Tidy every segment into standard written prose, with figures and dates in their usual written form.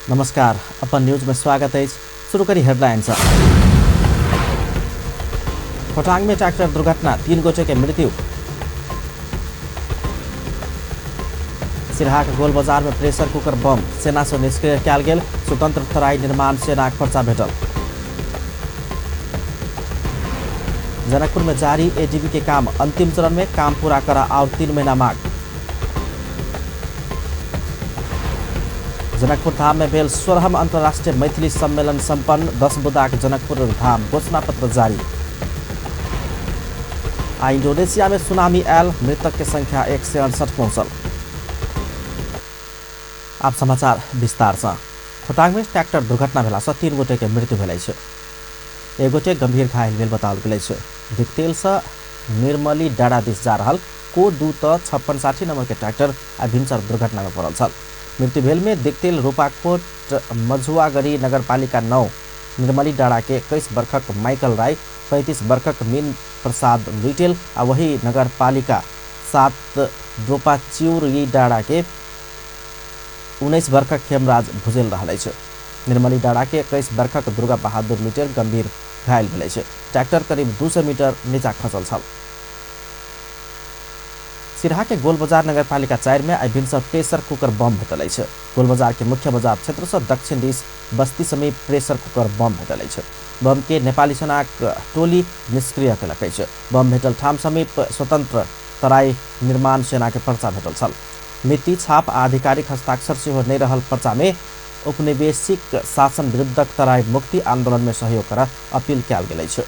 नमस्कार, अपन न्यूज में स्वागत है। शुरू करी हेडलाइन। खोटांग में ट्रैक्टर दुर्घटना, 3 गोटे के मृत्यु। सिरहाक गोल बाजार में प्रेशर कुकर बम, सेना से निष्क्रिय कयल गेल। स्वतंत्र तराई निर्माण सेनाक पर्चा भेटल। जनकपुर में जारी एडीबी के काम अंतिम चरण में, काम पूरा करा और 3 महीना मांग। जनकपुर धाम में भेल 16वां अंतर्राष्ट्रीय मैथिली सम्मेलन संपन्न। 10 बुदाक जनकपुर धाम घोषणा पत्र जारी। आ इंडोनेशिया में सुनामी आयल, मृतक के संख्या 168 पहुंचल। आप समाचार विस्तार से। खोटांग में ट्रैक्टर दुर्घटना भेला से 3 गोटे के मृत्यु भेल अछि। एक गोटे गंभीर घायल भेल बताओल गेल अछि। दिखतेल से निर्मली डाँडा दिस जा रहल को 2 त 5660 नंबर के ट्रैक्टर आ भिनसर दुर्घटना में पड़ल छल। मृत्यु भेल में दिखतेल रूपाकोट मझुआगढ़ी नगरपालिका 9 निर्मली डाँडा के 21 बरखक माइकल राय, 35 बरखक मीन प्रसाद लुइटेल आ वही नगरपालिका 7 दोपाच्यूरी डाँडा के 19 बरखक हेमराज भुजेल रहल अछि। निर्मली डाँडा के 21 बरखक दुर्गा बहादुर लुइटेल गंभीर घायल भेल अछि। ट्रैक्टर करीब 200 मीटर नीचा खसल छल। सिरहा के गोल बाजार नगरपालिका 4 में आई भिनसर प्रेशर कुकर बम भेटल अछि। गोल बाजार के मुख्य बाजार क्षेत्र से दक्षिण दिस बस्ती समीप प्रेशर कुकर बम भेटल अछि। बम के नेपाली सेनाक टोली निष्क्रिय केलक अछि। बम भेटल ठाम समीप स्वतंत्र तराई निर्माण सेना के पर्चा भेटल छल। मिति छाप आ आधिकारिक हस्ताक्षर सेहो नहि रहल पर्चा में औपनिवेशिक शासन विरुद्धक तराई मुक्ति आंदोलन में सहयोग कर अपील कयल गेल अछि।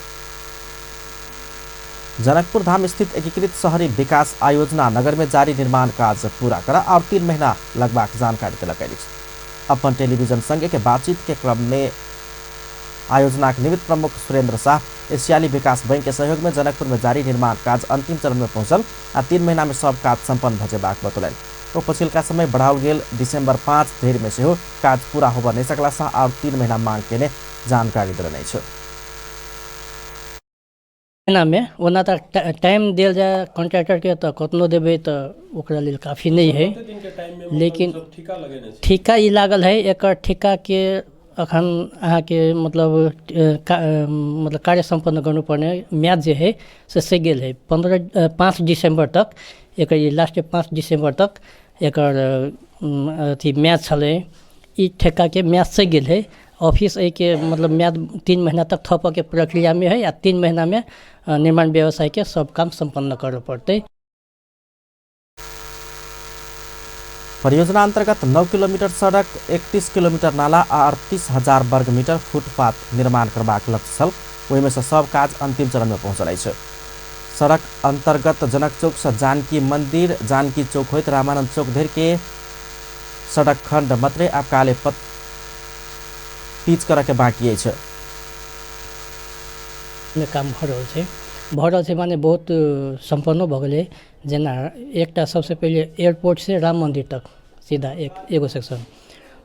जनकपुर धाम स्थित एकीकृत शहरी विकास आयोजना नगर में जारी निर्माण कार्य पूरा कर और 3 महीना लगबाक जानकारी देलक अछि। अपन टेलीविजन संगे के बातचीत के क्रम में आयोजना के निमित्त प्रमुख सुरेंद्र शाह एशियाली विकास बैंक के सहयोग में जनकपुर में जारी निर्माण कार्य अंतिम चरण में पहुंचल आ 3 महीना में सब काज सम्पन्न भऽ जेबाक बतौलनि। ओ पछिलका समय बढ़ाओल गेल दिसंबर 5 धरि में सेहो काज पूरा होबऽ नहि सकला सँ और 3 महीना मांग केने जानकारी देलनि अछि। महीनामे ओना तऽ टाइम देल जाय कॉन्ट्रैक्टरके तऽ कतनो देबै तऽ ओकरा लेल काफी नहि है, लेकिन ठिका ई लागल है। एकर ठिकाके अखन अहाँके मतलब मतलब कार्य सम्पन्न गर्नुपर्ने म्याद जे है से सधि गेल है। 5 दिसम्बर तक एकर ई लास्ट 5 दिसम्बर तक एकर अथी म्याद छलै। ई ठेकाके म्याद सधि गेल है। ऑफिस एहिके मतलब म्याद 3 महीना तक थपऽके प्रक्रियामे है आ 3 महीनामे निर्माण व्यवसायके सब काम सम्पन्न करऽ पड़तै। परियोजना अंतर्गत 9 किलोमीटर सड़क, 31 किलोमीटर नाला आ 38,000 वर्ग मीटर फुटपाथ निर्माण करबाक लक्ष्य छल। ओहिमे से सब काज अंतिम चरण में पहुंचल अछि। सड़क अंतर्गत जनक चौक से जानकी मंदिर, जानकी चौक होइत रामानंद चौक धरि के सड़क खंड मात्रे आब काले पीच करऽ के बाकी अछि। मे काम भऽ रहल छै, भऽ रहल छै माने बहुत सम्पन्नो भऽ गेलै। जेना एकटा सबसँ पहिले एयरपोर्ट से राम मंदिर तक सीधा एक एगो सेक्शन,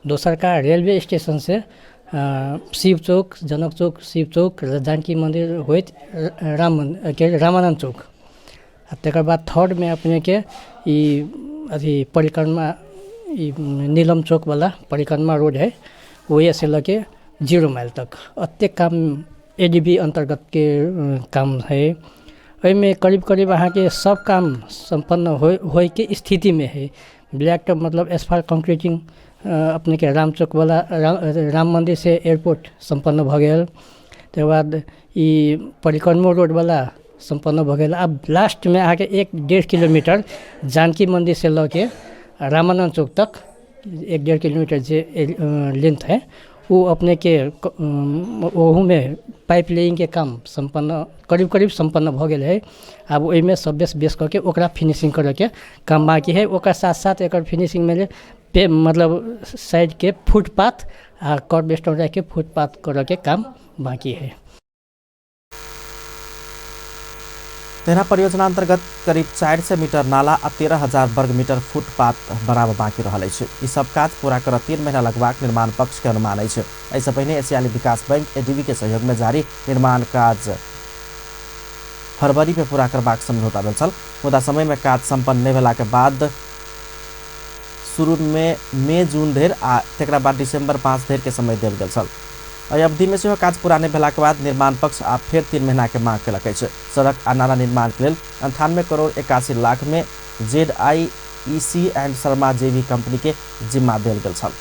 दोसरका रेलवे स्टेशन से शिव चौक, जनक चौक, शिव चौक, जानकी मंदिर होइत राम मंदिर के रामानंद चौक, आ तकर बाद थर्डमे अपनेके ई अथी परिक्रमा ई नीलम चौकवला परिक्रमा रोड है, ओहिसँ लऽ के 0 माइल तक एतेक काम एडीबी अन्तर्गतके काम है। एहिमे करीब करीब अहाँके सब काम सम्पन्न होइके स्थितिमे है। ब्लैक टॉप मतलब एस्फाल्ट कंक्रीटिंग अपनेके राम चौकवला राम मन्दिर से एयरपोर्ट सम्पन्न भऽ गेल। तकर बाद ई परिक्रमो रोडवला सम्पन्न भऽ गेल। आब लास्टमे अहाँके 1-1.5 किलोमीटर जानकी मन्दिरसँ लऽ के रामानन्द चौक तक 1-1.5 किलोमीटर जे लेंथ है ओ अपनेके ओहूमे पाइप लेइंगके काम सम्पन्न करीब करीब सम्पन्न भऽ गेल है। आब ओहिमे सब बेस बेस कऽ के ओकरा फिनिशिंग करऽके काम बाकी है। ओकर साथ साथ एकर फिनिशिंगमे जे पे मतलब साइडके फुटपाथ आ कर्ब स्टोन राखिके फुटपाथ करऽके काम बाकी है। तेना परियोजना अंतर्गत करीब 400 मीटर नाला आ 13,000 वर्ग मीटर फुटपाथ बनाबऽ बाकी रहल अछि। ई सब काज पूरा करऽ 3 महीना लगबाक निर्माण पक्ष के अनुमान अछि। एहिसँ पहिने एशियाली विकास बैंक एडीबी के सहयोग में जारी निर्माण काज फरवरी में पूरा करबाक समझौता भेल छल, मुदा समय में काज सम्पन्न नहि भेलाक बाद शुरू में मई जून धरि आ तकरा बाद दिसंबर 5 धरि के समय देल गेल छल। एहि अवधि में सेहो काज पूरा नहि भेलाक बाद निर्माण पक्ष आ फेर 3 महीना के मांग केलक अछि। सड़क आ नाला निर्माण के लेल 98 करोड़ 81 लाख में ZIEC and Sharma JV company के जिम्मा देल गेल छल।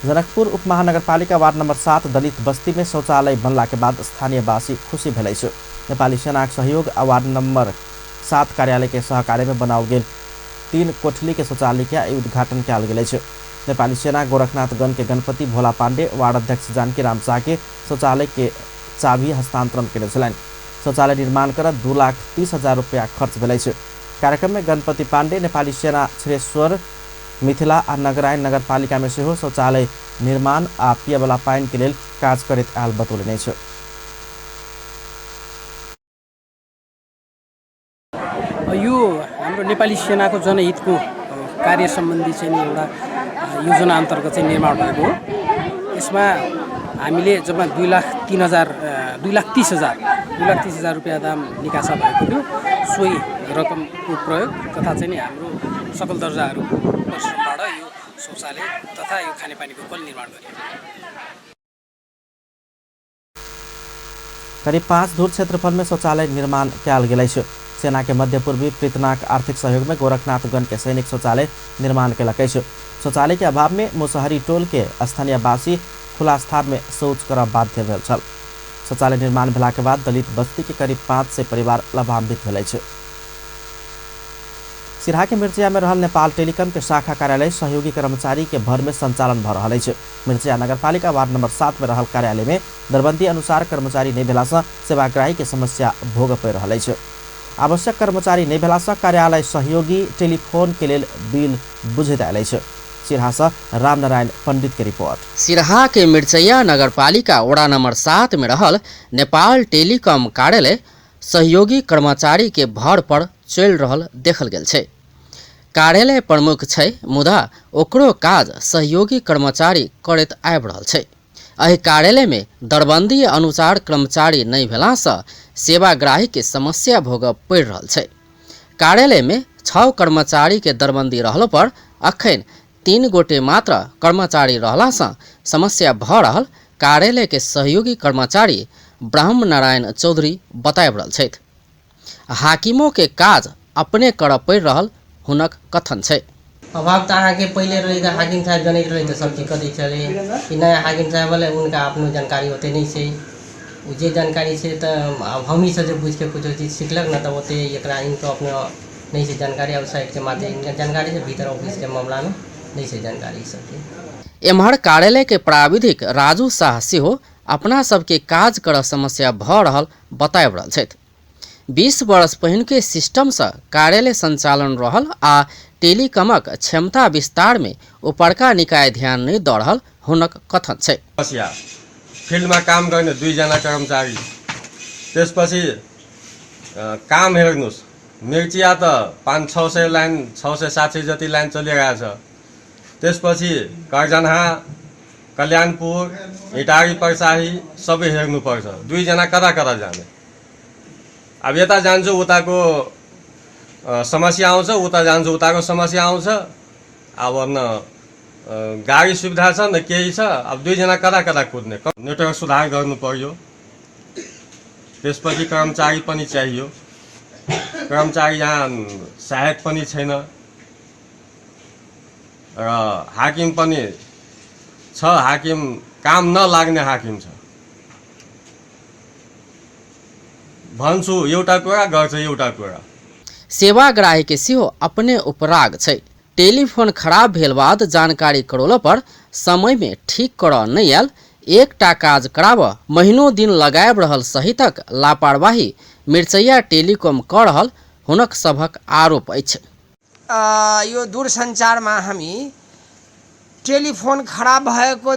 जनकपुर उप महानगरपालिका वार्ड नंबर 7 दलित बस्ती में शौचालय बनला के बाद स्थानीयवासी खुशी भेल अछि। नेपाली सेनाक सहयोग आ वार्ड नंबर 7 कार्यालय के सहकार्य में बनाओल गेल 3 कोठली के शौचालय के आइ उद्घाटन कयल गेल अछि। नेपाली सेना गोरखनाथ गण के गणपति भोला पांडे वार्ड अध्यक्ष जानकी राम शाह के शौचालय के चाबी हस्तांतरण केने छलनि। शौचालय निर्माण कर 2,30,000 रुपया खर्च भेल अछि। कार्यक्रम में गणपति पांडे नेपाली सेना छिरेश्वर मिथिला आ नगरायण नगरपालिका में सेहो शौचालय निर्माण आ पियवला पानि के लेल काज करैत आयल बतौलनि अछि। यो हाम्रो नेपाली सेनाको जनहितको कार्य सम्बन्धी चाहिँ नि एउटा योजना अन्तर्गत चाहिँ निर्माण भएको हो। यसमा हामीले जम्मा 2,03,000, 2,30,000 रुपियाँ दाम निकासा भएको थियो। सोही रकमको प्रयोग तथा चाहिँ नि हाम्रो सकल दर्जाहरूको परिश्रमबाट यो शौचालय तथा यो खानेपानीको कल निर्माण गरियो। करीब 5 धुर क्षेत्रफल में शौचालय निर्माण कयल गेल अछि। सेना के मध्य पूर्वी प्रीतनाक आर्थिक सहयोग में गोरखनाथ गण के सैनिक शौचालय निर्माण केलक अछि। शौचालय के अभाव में मुसहरी टोल के स्थानीयवासी खुला स्थान में शौच करब बाध्य भेल छल। शौचालय निर्माण भेला के बाद दलित बस्ती के करीब 500 परिवार लाभान्वित भेल अछि। सिरहा के मिर्चिया में रहल नेपाल टेलीकॉम के शाखा कार्यालय सहयोगी कर्मचारी के भर में संचालन भ रहल अछि। मिर्चिया नगरपालिका वार्ड नंबर 7 में रहल कार्यालय में दरबंदी अनुसार कर्मचारी नहि भेला सँ सेवाग्राही के समस्या भोग पड़ि रहल अछि। आवश्यक कर्मचारी नहि भेला सँ कार्यालय सहयोगी टेलीफोन के लेल बिल बुझैत आयल अछि। सिरहा सँ रामनारायण पंडित के रिपोर्ट। सिरहा के मिर्चैया नगरपालिका वडा नंबर 7 में रहल नेपाल टेलीकॉम कार्यालय सहयोगी कर्मचारी के भर पर चलि रहल देखल गेल छै। कार्यालय प्रमुख छै मुदा ओकरो काज सहयोगी कर्मचारी करैत आबि रहल छै। एहि कार्यालय में दरबंदी अनुसार कर्मचारी नहि भेलासँ सेवाग्राही के समस्या भोगऽ पड़ि रहल छै। कार्यालय में 6 कर्मचारी के दरबंदी रहल पर अखन 3 गोटे मात्र कर्मचारी रहलासँ समस्या भऽ रहल कार्यालय के सहयोगी कर्मचारी ब्रह्म नारायण चौधरी बताबि रहल छथि। हाकिमों के काज अपने करऽ पड़ि रहल हुनक कथन छै। अभाव तऽ अहाँके पहिले रहै तऽ हाकिम साहेब जनैत रहै तऽ सब चीज कऽ दै छलै। ई नया हाकिम साहेब भेलै उनका अपनो जानकारी ओते नहि छै। ओ जे जानकारी छै तऽ आब हमही सब जे बुझिके कुछो चीज सिखलक ने तऽ ओते एकरा इनको अपनो नहि छै जानकारी। आब साइडके मात्र इनका जानकारी छै, भीतर ऑफिसके मामलामे नहि छै जानकारी सबके। एम्हर कार्यालय के प्राविधिक राजू शाह सेहो अपना सबके काज करऽ समस्या भऽ रहल बताबि रहल छथि। 20 वर्ष पहिनके सिस्टमसँ कार्यालय संचालन रहल आ टेलीकॉमक क्षमता विस्तार में उपरका निकाय ध्यान नहि दऽ रहल हुनक कथन छै। समस्या फिल्डमा काम गर्ने 2 जना कर्मचारी, त्यसपछि काम हेर्नुहोस् मिर्चिया त 500-600 लाइन, 600-700 जति लाइन चलिरहेछ। त्यसपछि करजनहा, कल्याणपुर, इटारी, परसाही सबै हेर्नुपर्छ। 2 जना कता कता जाने? अब यता जान्छु उताको समस्या आउँछ, उता जान्छु उताको समस्या आउँछ। अब न गाडी सुविधा छ न केही छ। अब 2 जना कता कता कुद्ने? नेटवर्क सुधार गर्नु पर्यो, त्यसपछि कर्मचारी पनि चाहियो। कर्मचारी यहाँ सहायक पनि छैन र हाकिम पनि छ, हाकिम काम नलाग्ने हाकिम छ। भन्छु एउटा कुरा, गर्छ एउटा कुरा। सेवाग्राही के सेहो अपने उपराग छै। टेलीफोन खराब भेल बाद जानकारी करौला पर समय में ठीक करऽ नहि आयल, एकटा काज कराबऽ महीनो दिन लगाबि रहल सहितक लापरवाही मिर्चैया टेलीकॉम कऽ रहल हुनक सभक आरोप अछि। यो दूरसञ्चारमा हामी टेलिफोन खराब भएको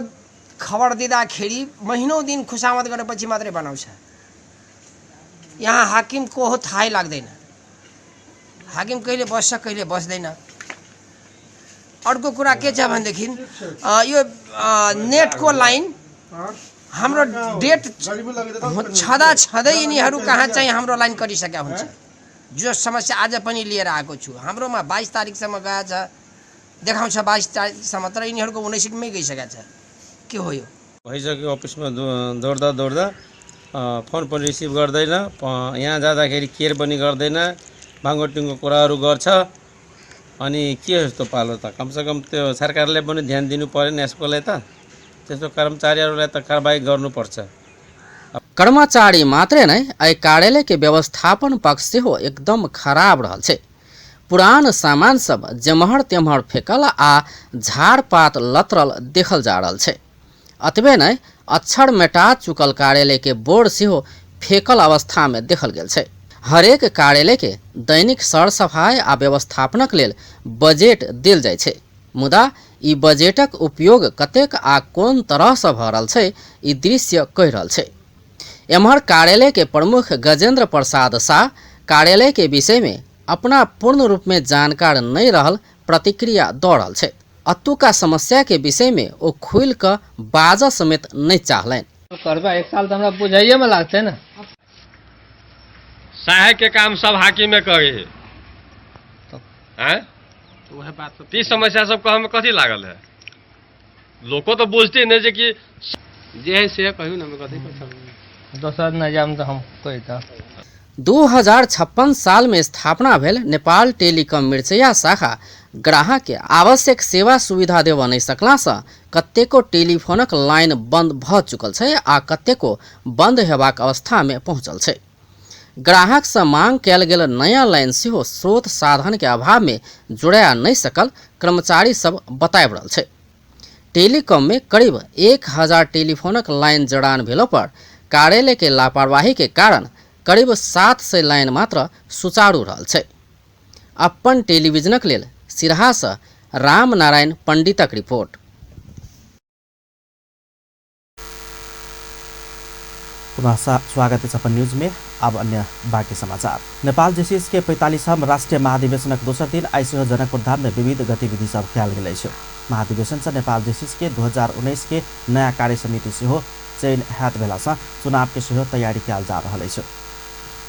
खबर दिँदाखेरि महिनौ दिन खुसामत गरेपछि मात्रै बनाउँछ। यहाँ हाकिम को हो थाहै लाग्दैन। हाकिम कहिले बस्छ कहिले बस्दैन। अर्को कुरा के छ भनेदेखि यो नेटको लाइन हाम्रो डेट छँदा छँदै यिनीहरू कहाँ चाहिँ हाम्रो लाइन कटिसकेका हुन्छ। जो समस्या आज पनि लिएर आएको छु, हाम्रोमा 22 तारिकसम्म गएको छ, देखाउँछ 22 तारिकसम्म, तर यिनीहरूको 19मै गइसकेको छ। के हो यो? भइसक्यो अफिसमा दौड्दा दौड्दा फोन पनि रिसिभ गर्दैन, यहाँ जाँदाखेरि केयर पनि गर्दैन, बाङ्गोटिङ्गो कुराहरू गर्छ। अनि के हो यस्तो पालो त? कमसेकम त्यो सरकारले पनि ध्यान दिनु पर्यो नि यसकोलाई त, त्यस्तो कर्मचारीहरूलाई त कारबाही गर्नुपर्छ। कर्मचारी मात्रै नै एहि कार्यालय के व्यवस्थापन पक्ष सेहो एकदम खराब रहल छै। पुरान सामान सब जेम्हर तेम्हर फेकल आ झाड़पात लतरल देखल जा रहल छै। अतबे नै अक्षर मेटा चुकल कार्यालय के बोर्ड सेहो फेकल अवस्था में देखल गेल छै। हरेक कार्यालय के दैनिक सरसफाई आ व्यवस्थापनक लेल बजट देल जाइ छै, मुदा ई बजटक उपयोग कतेक आ कोन तरह से भऽ रहल छै ई दृश्य कहि रहल छै। एम्हर कार्यालय के प्रमुख गजेंद्र प्रसाद शाह कार्यालय के विषय में अपना पूर्ण रूप में जानकार नहीं रहल प्रतिक्रिया दऽ रहल छै। अतुका समस्या के विषय में ओ खुलि कऽ बाजऽ समेत नहीं चाहलनि। करबा एक साल तऽ हमरा बुझाइए में लागतै ने। साहेब के काम सब हाकिमे करे है आँय? ती समस्या सब कहमे कथी लागल है? लोको तो बुझते नहीं जे कि जे है से कहियौ ने, कथी पर दोसर नहि जायब तऽ हम कहि दब। 2056 साल में स्थापना भेल नेपाल टेलीकॉम मिर्चैया शाखा ग्राहक के आवश्यक सेवा सुविधा देबऽ नहि सकलासँ कतेको टेलीफोनक लाइन बंद भऽ चुकल छै आ कतेको बंद हेबाक अवस्था में पहुंचल छै। ग्राहक से मांग कयल गेल नया लाइन सेहो स्रोत साधन के अभाव में जोड़ाया नहि सकल कर्मचारी सब बताबि रहल छै। टेलीकॉम में करीब 1000 टेलीफोनक लाइन जड़ान भेलो पर कार्यालय के लापरवाही के कारण करीब 700 लाइन मात्र सुचारू रहल छै। अपन टेलीविजनक लेल सिरहा से रामनारायण पंडितक रिपोर्ट। पुनः स्वागत अछि अपन न्यूज में। अब अन्य बाकी समाचार। नेपाल जेसीएस के 45वां राष्ट्रिय महाधिवेशनक दोसर दिन आइ सेहो जनकपुर धाम में विविध गतिविधि सब कयल गेल अछि। महाधिवेशन से नेपाल जेसीएस के 2019 के नया कार्य समिति सेहो चयन हैत भेला से चुनाव के सेहो तैयारी कयल जा रहल अछि।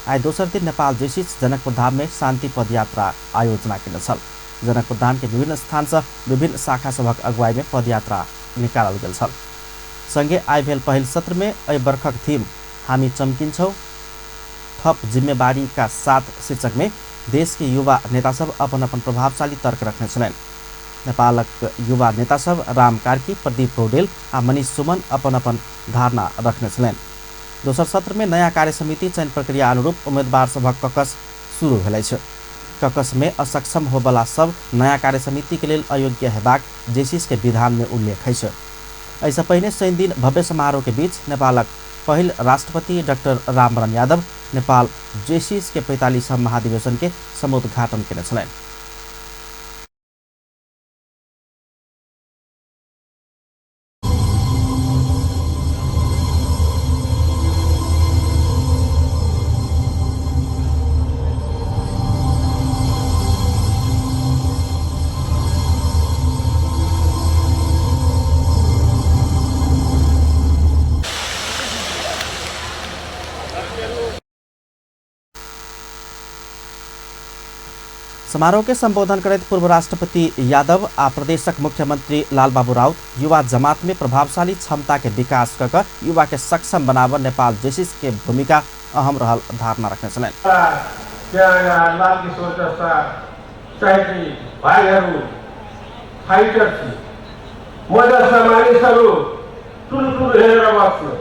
आइ दोसर दिन नेपाल जेसीएस जनकपुर धाम में शान्ति पदयात्रा आयोजना केने छल। जनकपुर धाम के विभिन्न स्थान से विभिन्न शाखा सभक अगुवाई में पदयात्रा निकालल गेल छल। संगे आइ भेल पहिल सत्र में एहि बर्खक थीम हामी चम्किन्छौँ थप जिम्मेवारी का साथ शीर्षक में देश के युवा नेता सब अपन अपन प्रभावशाली तर्क रखने छलनि। नेपालक युवा नेता सब राम कार्की, प्रदीप पौडेल आ मनीष सुमन अपन अपन धारणा रखने छलनि। दोसर सत्र में नया कार्य समिति चयन प्रक्रिया अनुरूप उम्मीदवार सभक ककस शुरू भेल अछि। ककस में असक्षम होबला सब नया कार्य समिति के लेल अयोग्य हेबाक जेसीस के विधान में उल्लेख अछि। एहिसँ पहिने शनि दिन भव्य समारोह के बीच नेपालक पहिल राष्ट्रपति डाक्टर रामवरण यादव नेपाल जेसीस के 45वां महाधिवेशन के समुद्घाटन केने छलनि। समारोह के संबोधन करैत पूर्व राष्ट्रपति यादव आ प्रदेशक मुख्यमंत्री लालबाबू राउत युवा जमात में प्रभावशाली क्षमता के विकास क क युवा के सक्षम बनाव नेपाल जेसीस के भूमिका अहम रहल धारणा रखने छलनि। फाइटर थिए। म जस्ता मानिसहरू ठुलो हेरेर बस्थ्यो,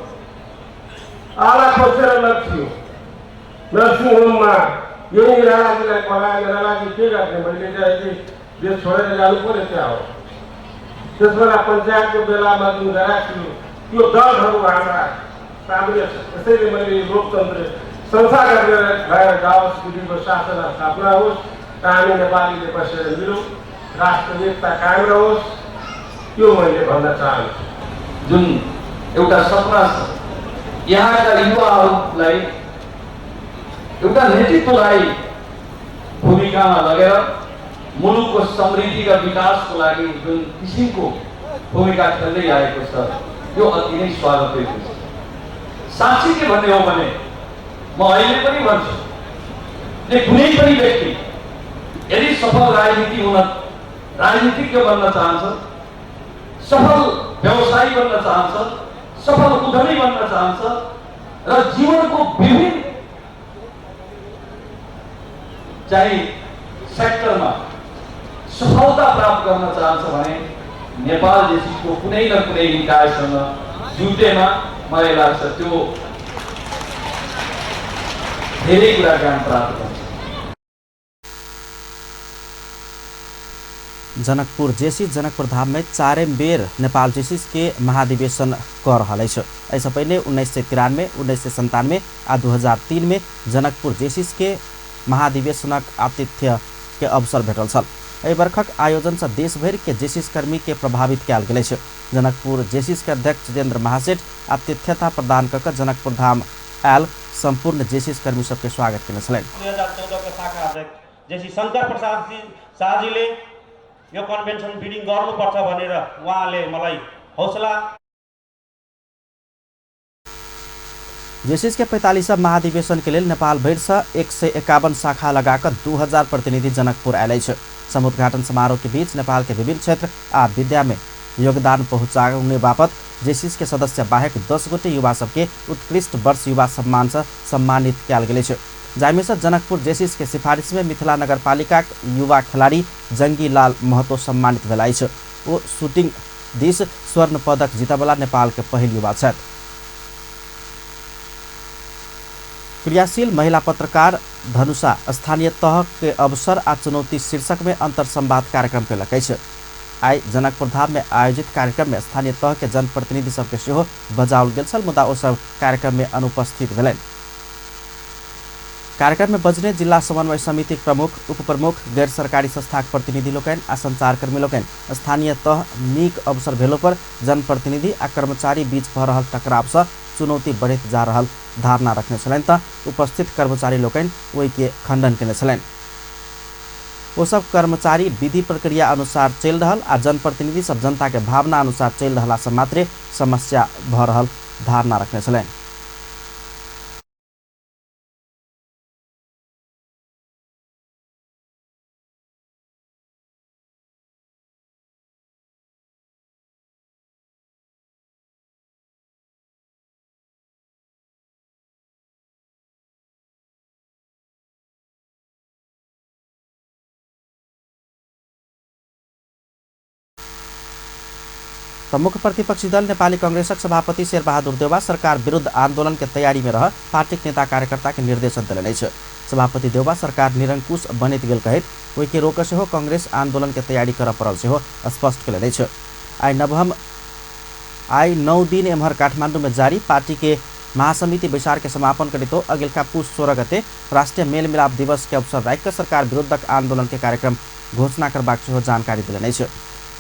आला खोसेर लग्थ्यो। नर्सिङ होममा यही राणाजीलाई पढाएर राणाजी के गर्ने, मैले चाहिँ अहिले देश छोडेर जानु पर्यो त्यहाँ हो। त्यस बेला पञ्चायतको बेलामा जुन गराएको थियो त्यो दलहरू हाम्रा सामुन्ने छ। त्यसैले मैले लोकतन्त्र संस्थागत भएर जाओस्, विधिको शासन स्थापना होस् र हामी नेपालीले बसेर मिलौँ, राष्ट्रिय एकता कायम रहोस्, त्यो मैले भन्न चाहन्छु। जुन एउटा सपना छ यहाँका युवाहरूलाई एउटा नेतृत्वलाई भूमिकामा लगेर मुलुकको समृद्धि र विकासको लागि जुन किसिमको भूमिका खेल्दै आएको छ यो अति नै स्वागतयोग्य छ। साँच्चै के भन्ने हो भने म अहिले पनि भन्छु कि कुनै पनि व्यक्ति यदि सफल राजनीति हुन राजनीतिज्ञ बन्न चाहन्छ, सफल व्यवसायी बन्न चाहन्छ, सफल उद्यमी बन्न चाहन्छ र जीवनको विभिन्न चाहिँ सेक्टरमा सफलता प्राप्त गर्न चाहन्छ भने नेपाल जेसीको कुनै न कुनै निकायसँग जुटेमा मलाई लाग्छ त्यो धेरै कुरा ज्ञान प्राप्त गर्छ। जनकपुर जेसी जनकपुर धाम में चारिम बेर नेपाल जेसीस के महाधिवेशन कर रहल अछि। एहिसँ पहिले 1993, 1997 आ 2003 में जनकपुर जेसीस के महाधिवेशनक आतिथ्य के अवसर भेटल छल। एहि बरखक आयोजन से देश भरि के जेसीस कर्मी के प्रभावित कयल गेल अछि। जनकपुर जेसीस के अध्यक्ष जितेंद्र महासेठ आतिथ्यता प्रदान कऽ कऽ जनकपुर धाम आयल संपूर्ण जेसीस कर्मी सबके स्वागत केने छलनि। 2014 को शाखा अध्यक्ष जेसी शङ्कर प्रसाद शाहजीले यो कन्भेन्सन बिडिङ गर्नुपर्छ भनेर उहाँले मलाई हौसला जेसीस के 45 महाधिवेशन के लेल नेपाल भरि से 151 शाखा लगाकर 2000 प्रतिनिधि जनकपुर आयल अछि। समुद्घाटन समारोह के बीच नेपाल के विभिन्न क्षेत्र आ विद्या में योगदान पहुँचाउने बापत जेसीस के सदस्य बाहेक 10 गोटे युवा सबके उत्कृष्ट वर्ष युवा सम्मान से सम्मानित कयल गेल अछि। जाहिमे से जनकपुर जेसीस के सिफारिश में मिथिला नगरपालिका युवा खिलाड़ी जंगीलाल महतो सम्मानित भेल अछि। ओ शूटिंग दिस स्वर्ण पदक जीतबला नेपाल के पहिल युवा छथि। क्रियाशील महिला पत्रकार धनुषा स्थानीय तह के अवसर आ चुनौती शीर्षक में अंतर संवाद कार्यक्रम कयलक अछि। आइ जनकपुर धाम में आयोजित कार्यक्रम में स्थानीय तह के जनप्रतिनिधि सबके सेहो बजाओल गेल छल, मुदा ओ सब कार्यक्रम में अनुपस्थित भेलनि। कार्यक्रम में बजने जिला समन्वय समिति प्रमुख, उपप्रमुख, गैर सरकारी संस्थाक प्रतिनिधि लोकनि आ संचारकर्मी लोकनि स्थानीय तह नीक अवसर भेलो पर जनप्रतिनिधि आ कर्मचारी बीच भऽ रहल टकराव से चुनौती बढ़ैत जा रहल धारणा रखने छलनि त उपस्थित कर्मचारी लोकनि ओहिके खंडन केने छलनि। ओ सब कर्मचारी विधि प्रक्रिया अनुसार चलि रहल आ जनप्रतिनिधि सब जनता के भावना अनुसार चलि रहला से मात्रे समस्या भऽ रहल धारणा रखने छलनि। प्रमुख प्रतिपक्षी दल नेपाली कांग्रेसक सभापति शेरबहादुर देउवा सरकार विरुद्ध आंदोलन के तैयारी में रह पार्टीक नेता कार्यकर्ता के निर्देशन देलनि अछि। सभापति देउवा सरकार निरंकुश बनैत गेल कहैत ओहिके रोक सेहो कांग्रेस आंदोलन के तैयारी करऽ पड़ल सेहो स्पष्ट केलनि अछि। आइ 9 दिन एम्हर काठमांडू में जारी पार्टी के महासमिति बैसार के समापन करितो अगिलका पुस 16 गते राष्ट्रीय मेलमिलाप दिवस के अवसर राखि कऽ सरकार विरुद्धक आंदोलन के कार्यक्रम घोषणा करबाक सेहो जानकारी देलनि अछि।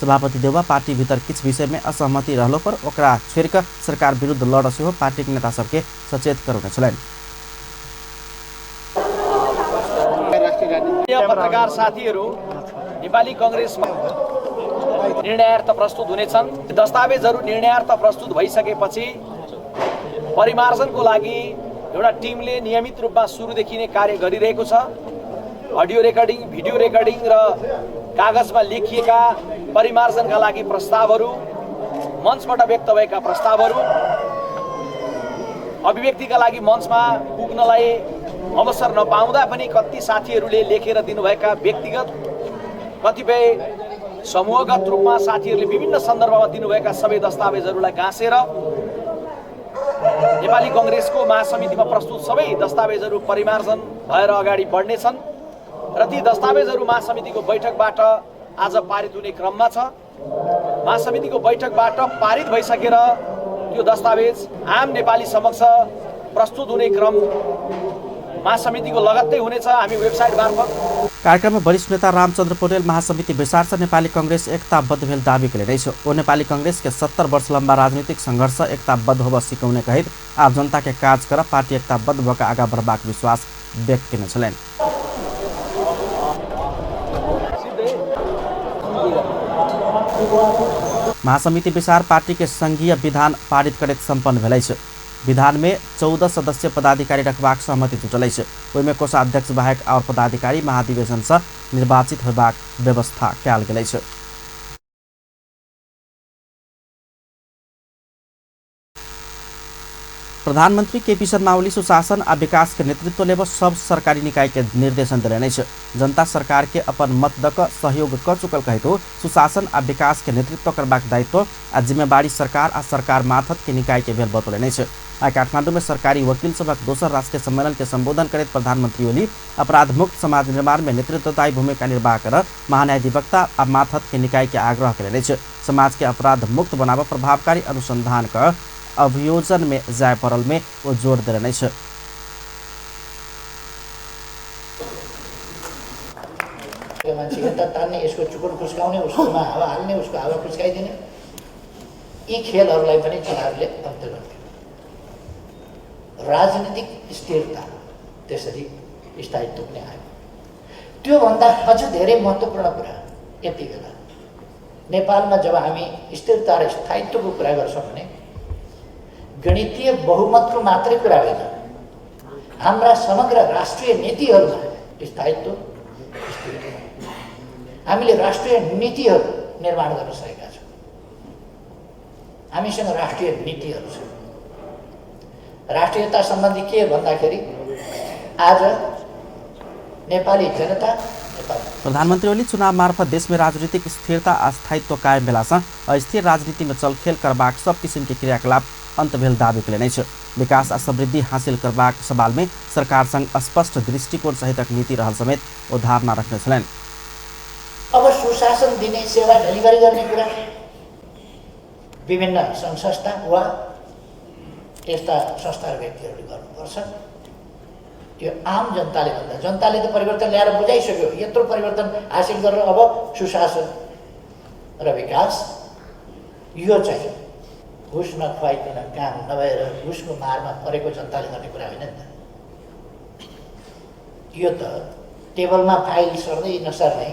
सभापति देउवा पार्टी भीतर किछु विषय में असहमति रहलो पर ओकरा छोड़ि कऽ सरकार विरुद्ध लड़ सेहो पार्टीक नेता सबके सचेत करौने छलनि। पत्रकार साथीहरू, नेपाली कांग्रेसमा निर्णयार्थ प्रस्तुत हुनेछन्। दस्तावेजहरू निर्णयार्थ प्रस्तुत भइसकेपछि परिमार्जनको लागि एउटा टिमले नियमित रूपमा सुरुदेखि नै कार्य गरिरहेको छ। अडियो रेकर्डिङ, भिडियो रेकर्डिङ र कागजमा लेखिएका परिमार्जनका लागि प्रस्तावहरू, मञ्चबाट व्यक्त भएका प्रस्तावहरू अभिव्यक्तिका लागि मञ्चमा पुग्नलाई अवसर नपाउँदा पनि कति साथीहरूले लेखेर दिनुभएका व्यक्तिगत, कतिपय समूहगत रूपमा साथीहरूले विभिन्न सन्दर्भमा दिनुभएका सबै दस्तावेजहरूलाई गाँसेर नेपाली कांग्रेसको महासमितिमा प्रस्तुत सबै दस्तावेजहरू परिमार्जन भएर अगाडि बढ्नेछन् र ती दस्तावेजहरू महासमितिको बैठकबाट आज पारित हुने क्रममा छ। महासमितिको बैठकबाट पारित भइसकेर त्यो दस्तावेज आम नेपाली समक्ष प्रस्तुत हुने क्रम महासमितिको लगत्तै हुनेछ। हामी वेबसाइट मार्फत। कार्यक्रममा वरिष्ठ नेता रामचन्द्र पौडेल महासमिति बैसार से नेपाली कांग्रेस एकताबद्ध भेल दावी केलनि अछि। ओ नेपाली कांग्रेस के 70 वर्ष लम्बा राजनीतिक संघर्ष एकताबद्ध होबऽ सिकौने कहैत आब जनता के काज कर पार्टी एकताबद्ध भऽ कऽ आगाँ बढ़बाक विश्वास व्यक्त केने छलनि। महासमिति बैसार पार्टी के संघीय विधान पारित करैत सम्पन्न भेल अछि। विधान में 14 सदस्य पदाधिकारी रखबाक सहमति जुटल अछि। ओहिमे कोषाध्यक्ष बाहेक आओर पदाधिकारी महाधिवेशन से निर्वाचित होयबाक व्यवस्था कयल गेल अछि। प्रधानमंत्री केपी शर्मा ओली सुशासन आ विकास के नेतृत्व लेब सब सरकारी निकाय के निर्देशन देलनि अछि। जनता सरकार के अपन मत दऽ कऽ सहयोग कऽ चुकल कहितो सुशासन आ विकास के नेतृत्व करबाक दायित्व आ जिम्मेवारी सरकार आ सरकार माथत के निकाय के भेल बतौलनि अछि। आइ काठमांडू में सरकारी वकील सभक दोसर राष्ट्रीय सम्मेलन के संबोधन करैत प्रधानमंत्री ओली अपराध मुक्त समाज निर्माण में नेतृत्वदायी भूमिका निर्वाह कर महान्यायाधिवक्ता आ माथत के निकाय के आग्रह कयलनि अछि। समाज के अपराध मुक्त बनाबऽ प्रभावकारी अनुसंधान कऽ अभियोजन में जाय पड़ल में ओ जोर देलनि अछि। मान्छे यता तान्ने, यसको चुकुन खुस्काउने, उसकोमा हावा हाल्ने, उसको हावा खुस्काइदिने, यी खेलहरूलाई पनि चुनावले अन्त्य गर्थ्यो। राजनीतिक स्थिरता त्यसरी स्थायित्व पनि आयो। त्योभन्दा अझ धेरै महत्त्वपूर्ण कुरा यति बेला नेपालमा जब हामी स्थिरता र स्थायित्वको कुरा गर्छौँ भने गणितीय बहुमतको मात्रै कुरा होइन, हाम्रा समग्र राष्ट्रिय नीतिहरूमा स्थायित्व स्थिरता, हामीले राष्ट्रिय नीतिहरू निर्माण गर्न सकेका छौँ। हामीसँग राष्ट्रिय नीतिहरू छन्। राष्ट्रियता सम्बन्धी के भन्दाखेरि आज नेपाली जनता नेपाल। प्रधानमंत्री ओली चुनाव मार्फत देश में राजनीतिक स्थिरता आ स्थायित्व कायम भेलासँ अस्थिर राजनीति में चलखेल करबाक सब किसिम के क्रियाकलाप अन्त भेल दावी कयलनि अछि। विकास आ समृद्धि हासिल करबाक सवाल में सरकार संग स्पष्ट दृष्टिकोण सहितक नीति रहल समेत ओ धारणा रखने छलनि। अब सुशासन दिने, सेवा डेलिभरी गर्ने कुरा विभिन्न सङ्घ संस्था वा यस्ता संस्था र व्यक्तिहरूले गर्नुपर्छ। त्यो आम जनताले भन्दा जनताले त परिवर्तन ल्याएर बुझाइसक्यो, यत्रो परिवर्तन हासिल गरेर अब सुशासन र विकास, यो चाहिँ घुस नखुवाइकन काम नभएर घुसको मारमा परेको जनताले गर्ने कुरा होइन नि त। यो त टेबलमा फाइल सर्दै नसर्ने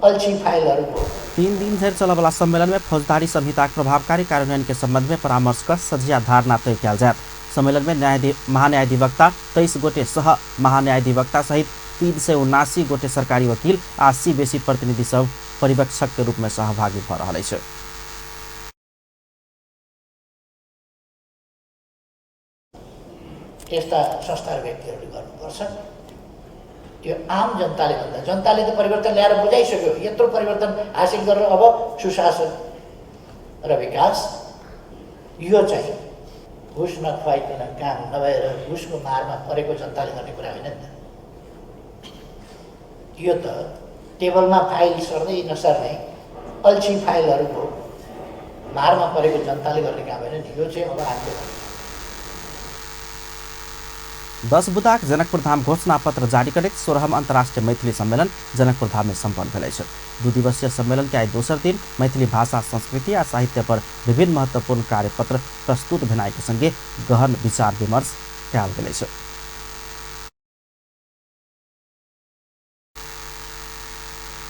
अल्छी फाइलहरूको। 3 दिन धरि चलऽवला सम्मेलन में फौजदारी संहिताक प्रभावकारी कार्यान्वयन के संबंध में परामर्श कर सझिया धारणा तय कयल जायत। सम्मेलन में महान्यायाधिवक्ता 23 गोटे सह महान्यायाधिवक्ता सहित 379 गोटे सरकारी वकील आ 80 बेसी प्रतिनिधि सब पर्यवेक्षक के रूप में सहभागी भऽ रहल अछि। यस्ता संस्था र व्यक्तिहरूले गर्नुपर्छ। त्यो आम जनताले भन्दा जनताले त परिवर्तन ल्याएर बुझाइसक्यो, यत्रो परिवर्तन हासिल गरेर अब सुशासन र विकास, यो चाहिँ घुस नखुवाइकन काम नभएर घुसको मारमा परेको जनताले गर्ने कुरा होइन नि त। यो त टेबलमा फाइल सर्दै नसर्ने अल्छी फाइलहरूको मारमा परेको जनताले गर्ने काम होइन नि। यो चाहिँ अब आन्दोलन। 10 बुदाक जनकपुरधाम घोषणा पत्र जारी करैत 16वां अंतर्राष्ट्रीय मैथिली सम्मेलन जनकपुरधाम में सम्पन्न भेल अछि। 2 दिवसीय सम्मेलन के आइ दोसर दिन मैथिली भाषा, संस्कृति आ साहित्य पर विभिन्न महत्वपूर्ण कार्यपत्र प्रस्तुत भेनाइ के संगे गहन विचार विमर्श कयल गेल अछि।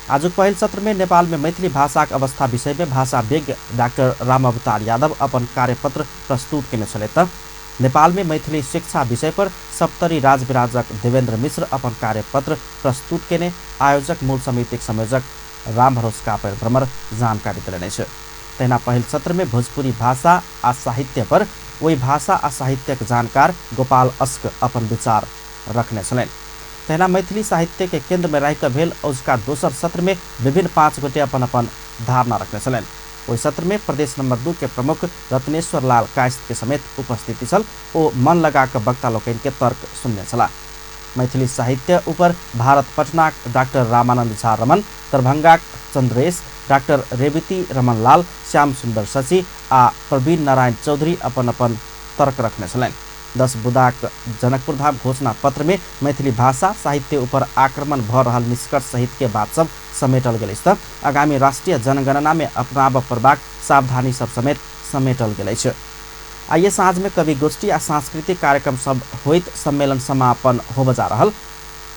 आजुक पहिल सत्र में नेपाल में मैथिली भाषाक अवस्था विषय में भाषाविज्ञ डाक्टर रामअवतार यादव अपन कार्यपत्र प्रस्तुत केने छलथि त नेपाल में मैथिली शिक्षा विषय पर सप्तरी राजविराजक देवेंद्र मिश्र अपन कार्यपत्र प्रस्तुत केने आयोजक मूल समितिक संयोजक रामभरोस कापर भ्रमर जानकारी देलनि अछि। तहिना पहिल सत्र में भोजपुरी भाषा आ साहित्य पर ओहि भाषा आ साहित्यक जानकार गोपाल अस्क अपन विचार रखने छलनि। तहिना मैथिली साहित्य के केंद्र में रहि कऽ भेल औजका दोसर सत्र में विभिन्न 5 गोटे अपन अपन धारणा रखने छलनि। ओहि सत्र में प्रदेश नंबर 2 के प्रमुख रत्नेश्वर लाल कायस्थ के समेत उपस्थिति छल। ओ मन लगा कऽ वक्ता लोकनि के तर्क सुनने छलाह। मैथिली साहित्य ऊपर भारत पटनाक डॉक्टर रामानंद झा रमन, दरभंगाक चंद्रेश, डॉक्टर रेवती रमन लाल, श्याम सुंदर शशि आ प्रवीण नारायण चौधरी अपन अपन तर्क रखने छलनि। 10 बुदाक जनकपुरधाम घोषणा पत्र में मैथिली भाषा साहित्य ऊपर आक्रमण भऽ रहल निष्कर्ष सहित के बात सब समेटल गेल अछि त आगामी राष्ट्रीय जनगणना में अपनाबऽ पड़बाक सावधानी सब समेत समेटल गेल अछि। आइए साँझ में कवि गोष्ठी आ सांस्कृतिक कार्यक्रम सब होइत सम्मेलन समापन होबऽ जा रहल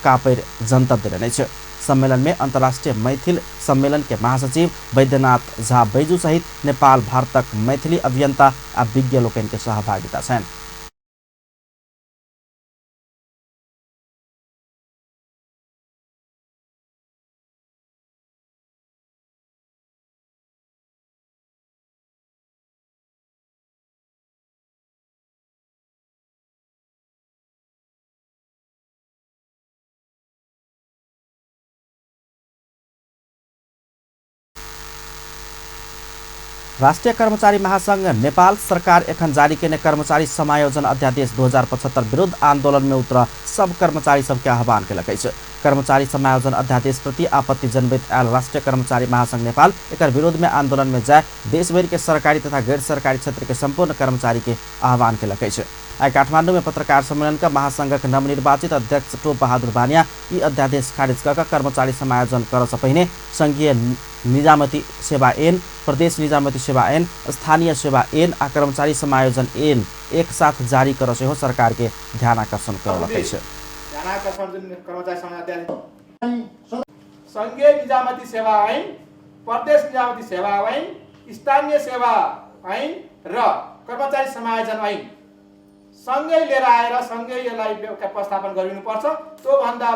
कापैर जनतब देलनि अछि। सम्मेलन में अंतर्राष्ट्रीय मैथिल सम्मेलन के महासचिव वैद्यनाथ झा बैजू सहित नेपाल भारतक मैथिली अभियंता आ विज्ञ लोकनि के सहभागिता छनि। राष्ट्रिय कर्मचारी महासंघ नेपाल सरकार एखन जारी केने कर्मचारी समायोजन अध्यादेश 2075 विरुद्ध आंदोलन में उतर सब कर्मचारी सबके आह्वान केलक अछि। कर्मचारी समायोजन अध्यादेश प्रति आपत्ति जनबैत आयल राष्ट्रिय कर्मचारी महासंघ नेपाल एकर विरोध में आंदोलन में जाय देशभरि के सरकारी तथा गैर सरकारी क्षेत्र के संपूर्ण कर्मचारी के आह्वान केलक अछि। आइ काठमांडू में पत्रकार सम्मेलन का महासंघक नवनिर्वाचित अध्यक्ष टोप बहादुर बानिया ई अध्यादेश खारिज कऽ कर्मचारी समायोजन करऽ सँ पहिने संघीय निजामती सेवा ऐन, प्रदेश निजामती सेवा ऐन, स्थानीय सेवा ऐन आ कर्मचारी समायोजन ऐन एक साथ जारी करऽ सेहो सरकार के ध्यान आकर्षण करलक अछि। संघीय निजामती सेवा ऐन, प्रदेश निजामती सेवा ऐन, स्थानीय सेवा ऐन र कर्मचारी समायोजन ऐन सँगै लिएर आएर सँगै यसलाई व्यवस्थापन गरिनुपर्छ। त्योभन्दा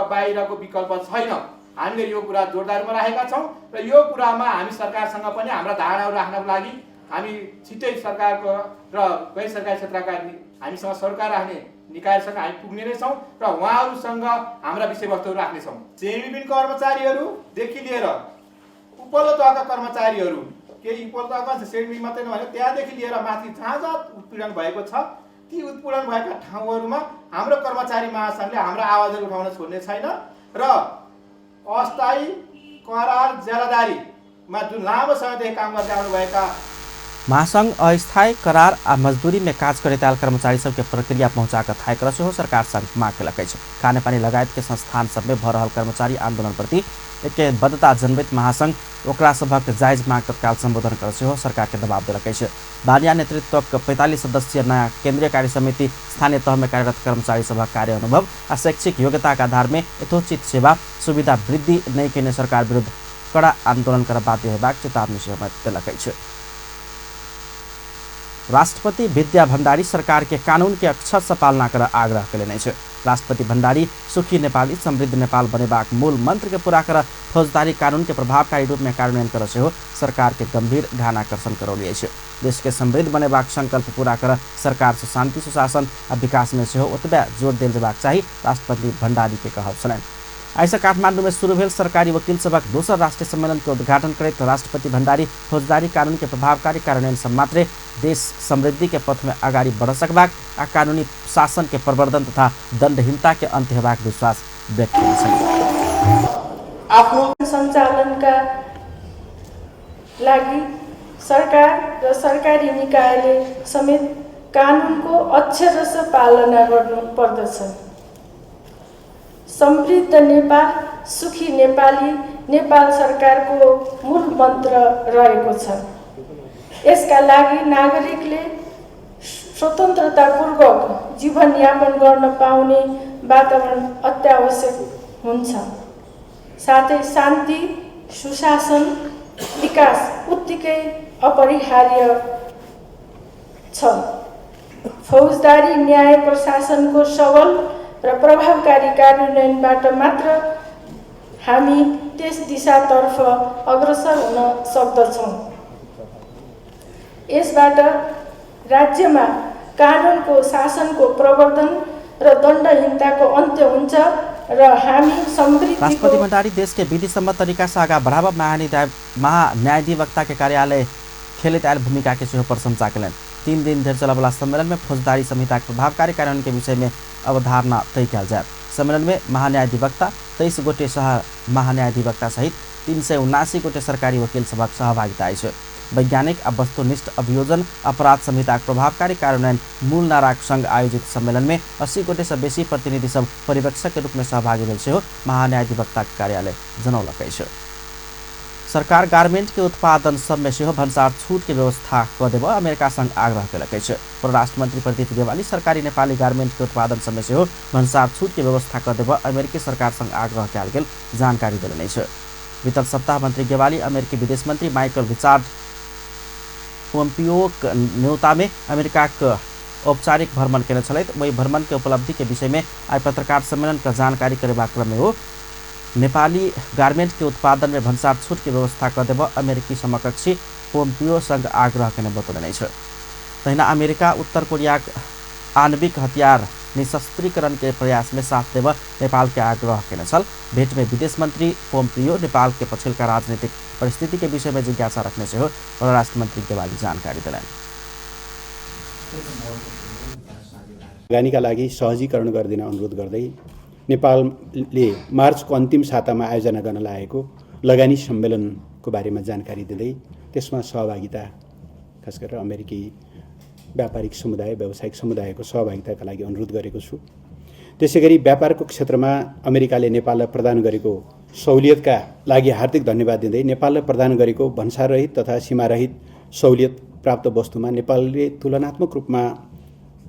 बाहिरको विकल्प छैन। हामीले यो कुरा जोरदारमा राखेका छौँ र यो कुरामा हामी सरकारसँग पनि हाम्रा धारणाहरू राख्नको लागि हामी छिट्टै सरकारको र गैर सरकारी क्षेत्रका हामीसँग सरकार राख्ने निकायसँग हामी पुग्ने नै छौँ र उहाँहरूसँग हाम्रा विषयवस्तुहरू राख्नेछौँ। श्रेणीविहीन कर्मचारीहरूदेखि लिएर उपल्लो तहका कर्मचारीहरू, केही उपल्लो तहका श्रेणीविहीन मात्रै नभएर त्यहाँदेखि लिएर माथि जहाँ जहाँ उत्पीडन भएको छ ती उत्पीडन भएका ठाउँहरूमा हाम्रो कर्मचारी महासङ्घले हाम्रो आवाजहरू उठाउन छोड्ने छैन र अस्थायी करार ज्यालादारीमा जुन लामो समयदेखि काम गर्दै आउनुभएका महासंघ अस्थायी करार आ मजदूरी में काज करैत आयल कर्मचारी सबके प्रक्रिया पहुँचा कऽ थाय करऽ सेहो सरकार संग माग केलक अछि। खानेपानी लगायत के संस्थान सब में भऽ रहल कर्मचारी आंदोलन प्रति एकबद्धता जनबैत महासंघ ओकरा सभक जायज माग तत्काल संबोधन करऽ सेहो सरकार के दबाव देलक अछि। बानिया नेतृत्वक 45 सदस्यीय नया केंद्रीय कार्य समिति स्थानीय तह में कार्यरत कर्मचारी सभक कार्य अनुभव आ शैक्षिक योग्यता के आधार में यथोचित सेवा सुविधा वृद्धि नहि केने सरकार विरुद्ध कड़ा आंदोलन करऽ बाध्य होयबाक चेतावनी सेहो देलक अछि। राष्ट्रपति विद्या भण्डारी सरकार के कानून के अक्षर से पालना कर आग्रह कयलनि अछि। राष्ट्रपति भण्डारी सुखी नेपाली समृद्ध नेपाल बनेबाक मूल मंत्र के पूरा कर फौजदारी कानून के प्रभावकारी रूप में कार्यान्वयन कर सेहो सरकार के गंभीर ध्यानाकर्षण करौली अछि। देश के समृद्ध बनेबाक संकल्प पूरा कर सरकार से शांति, सुशासन आ विकास में सेहो ओतबे जोर देल जेबाक चाही, राष्ट्रपति भण्डारी के कहब छलनि। आइसँ काठमांडू में शुरू भेल सरकारी वकील सभक दोसर राष्ट्रीय सम्मेलन के उद्घाटन करैत राष्ट्रपति भण्डारी फौजदारी कानून के प्रभावकारी कार्यान्वयन सँ मात्रे देश समृद्धि के पथ में अगाडि बढ़ सकबाक आ कानूनी शासन के प्रवर्धन तथा दंडहीनता के अंत हेबाक विश्वास व्यक्त कयने छलनि। आफ्नो सञ्चालनका लागि सरकार र सरकारी निकायले समेत कानुनको अक्षरशः पालना गर्नु पर्दछ। समृद्ध नेपाल, सुखी नेपाली नेपाल सरकारको मूल मन्त्र रहेको छ। यसका लागि नागरिकले स्वतन्त्रतापूर्वक जीवनयापन गर्न पाउने वातावरण अत्यावश्यक हुन्छ। साथै शान्ति, सुशासन, विकास उत्तिकै अपरिहार्य छ। फौजदारी न्याय प्रशासनको सबल र प्रभावकारी कार्यान्वयनबाट मात्र हामी त्यस दिशातर्फ अग्रसर हुन सक्दछौँ। यसबाट राज्यमा कानुनको शासनको प्रवर्धन र दण्डहीनताको अन्त्य हुन्छ र हामी समृद्धिको। राष्ट्रपति भण्डारी देश के विधि सम्मत तरीका से आगा बढ़ावा महान्यायाधिवक्ता के कार्यालय खेलैत आयल भूमिका के सेहो प्रशंसा कयलनि। 3 दिन धरि चलयवला सम्मेलन में फौजदारी संहिता के प्रभावकारी कार्यान्वयन के विषय में अवधारणा तय कयल जायत। सम्मेलन में महान्यायाधिवक्ता 23 गोटे सह महान्यायाधिवक्ता सहित 379 गोटे सरकारी वकील सभक सहभागिता अछि। वैज्ञानिक आ वस्तुनिष्ठ अभियोजन अपराध संहिताक प्रभावकारी कार्यान्वयन मूल नाराक संग आयोजित सम्मेलन में 80 गोटे सँ बेसी प्रतिनिधि सब पर्यवेक्षक के रूप में सहभागी भेल सेहो महान्यायाधिवक्ता कार्यालय जनौलक अछि। सरकार गारमेंट के उत्पादन सब में सेहो भन्सार छूट के व्यवस्था क देबऽ अमेरिका संग आग्रह केलक अछि। परराष्ट्र मंत्री प्रदीप गेवाली सरकारी नेपाली गारमेंट के उत्पादन सब में सेहो भन्सार छूट के व्यवस्था क देबऽ अमेरिकी सरकार संग आग्रह कयल गेल जानकारी देलनि अछि। बीतल सप्ताह मंत्री गेवाली अमेरिकी विदेश मंत्री माइकल रिचार्ड पोम्पियोक न्योता में अमेरिकाक औपचारिक भ्रमण केने छलथि। ओहि भ्रमण के उपलब्धि के विषय में आइ पत्रकार सम्मेलन के जानकारी करेबाक क्रम में ओ नेपाली गारमेंट के उत्पादन में भन्सार छूट के व्यवस्था क देबऽ अमेरिकी समकक्षी पोम्पियो संग आग्रह केने बतौलनि अछि। तहिना अमेरिका उत्तर कोरियाक आणविक हतियार निशस्त्रीकरण के प्रयास में साथ देव नेपाल के आग्रह केने छल। भेट में विदेश मंत्री पोम्पियो नेपाल के पछिल्का राजनीतिक परिस्थिति के विषय में जिज्ञासा रखने सेहो परराष्ट्र मंत्री गेवाली जानकारी दिलनि। लगानीका लागि सहजीकरण गरिदिन अनुरोध गर्दै नेपालले मार्चको अन्तिम सातामा आयोजना गर्न लागेको लगानी सम्मेलनको बारेमा जानकारी दिँदै त्यसमा सहभागिता, खास गरेर अमेरिकी व्यापारिक समुदाय, व्यावसायिक समुदायको सहभागिताका लागि अनुरोध गरेको छु। त्यसैगरी व्यापारको क्षेत्रमा अमेरिकाले नेपाललाई प्रदान गरेको सहुलियतका लागि हार्दिक धन्यवाद दिँदै नेपाललाई प्रदान गरेको भन्साररहित तथा सीमारहित सहुलियत प्राप्त वस्तुमा नेपालले तुलनात्मक रूपमा